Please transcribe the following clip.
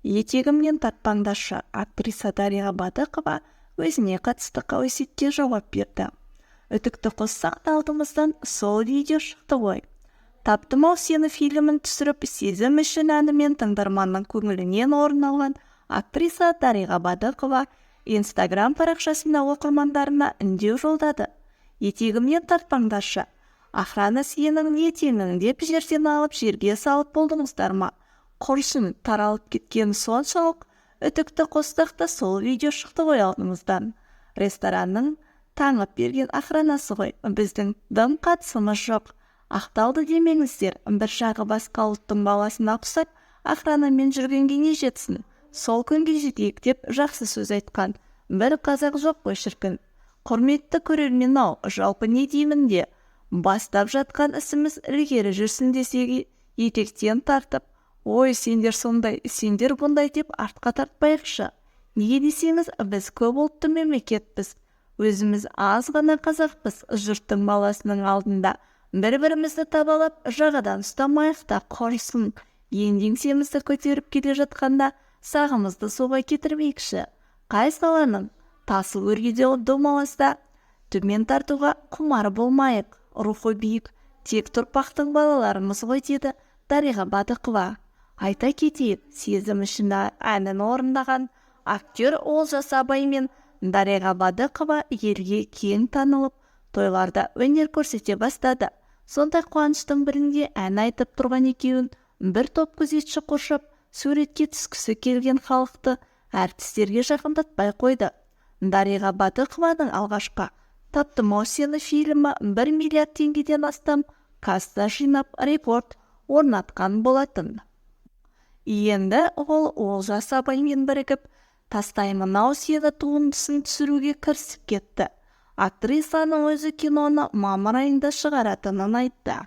Етегімнен тартпаңдаршы. Актриса Дариға Бадықова өзіне қатысты қауесетке жауап берді. Үтікті қоссақ та, алдымыздан сол видео шықты ғой. «Таптым-ау сені» фильмін түсіріп, «Сезім үшін» әнімен тыңдарманның көңілінен орын алған актриса Дариға Бадықова Инстаграм парақшасында оқырмандарына үндеу жолдады. «Етегімнен тартпаңдаршы. Охрана сенің не теңің деп жерден алып, жерге салып болдыңыздар ма? Құрсын, таралып кеткені соншалық, үтікті қоссақ та, сол видео шықты ғой алдымыздан. Ресторанның таңып берген охранасы ғой, біздің дым қатысымыз жоқ. Ақталды демеңіздер, бір жағы басқа ұлттың баласына ұқсап охранамен жүргенге не жетсін? Сол күнге жетейік деп жақсы сөз айтқан бір қазақ жоқ қой, шіркін. Құрметті көрермен-ау, жалпы не деймін де, бастап жатқан ісіміз ілгері жүрсін десек, етектен тартып, ой, сендер сондай, сендер бұндай деп артқа тартпайықшы. Неге десеңіз, біз көп ұлтты мемлекетпіз, өзіміз аз ғана қазақпыз. Жұрттың баласының алдында бір-бірімізді табалап, жағадан ұстамайық та, құрсын. Енді еңсемізді көтеріп келе жатқанда сағымызды суға кетірмейікші. Қай саланың тасы өрге домаласа, төмен тартуға құмар болмайық. Рухы биік текті ұрпақтың балаларымыз ғой», – деді Дариға Бадықова. Айта кетейік, «Сезім үшін» әнін орындаған актер Олжас Абай мен Дариға Бадықова елге кең танылып, тойларда өнер көрсете бастады. Сондай қуаныштың бірінде ән айтып тұрған екеуін бір топ күзетші қоршап, суретке түскісі келген халықты әртістерге жақындатпай қойды. Дариға Бадықованың алғашқы «Таптым-ау сені» фильмі 1 миллиард теңгеден астам касса жинап, рекорд орнатқан болатын. Енді ол Олжас Абаймен бірігіп, «Тастаймын-ау сені» туындысын түсіруге кірісіп кетті. Актрисаның өзі киноны мамыр айында шығаратынын айтты.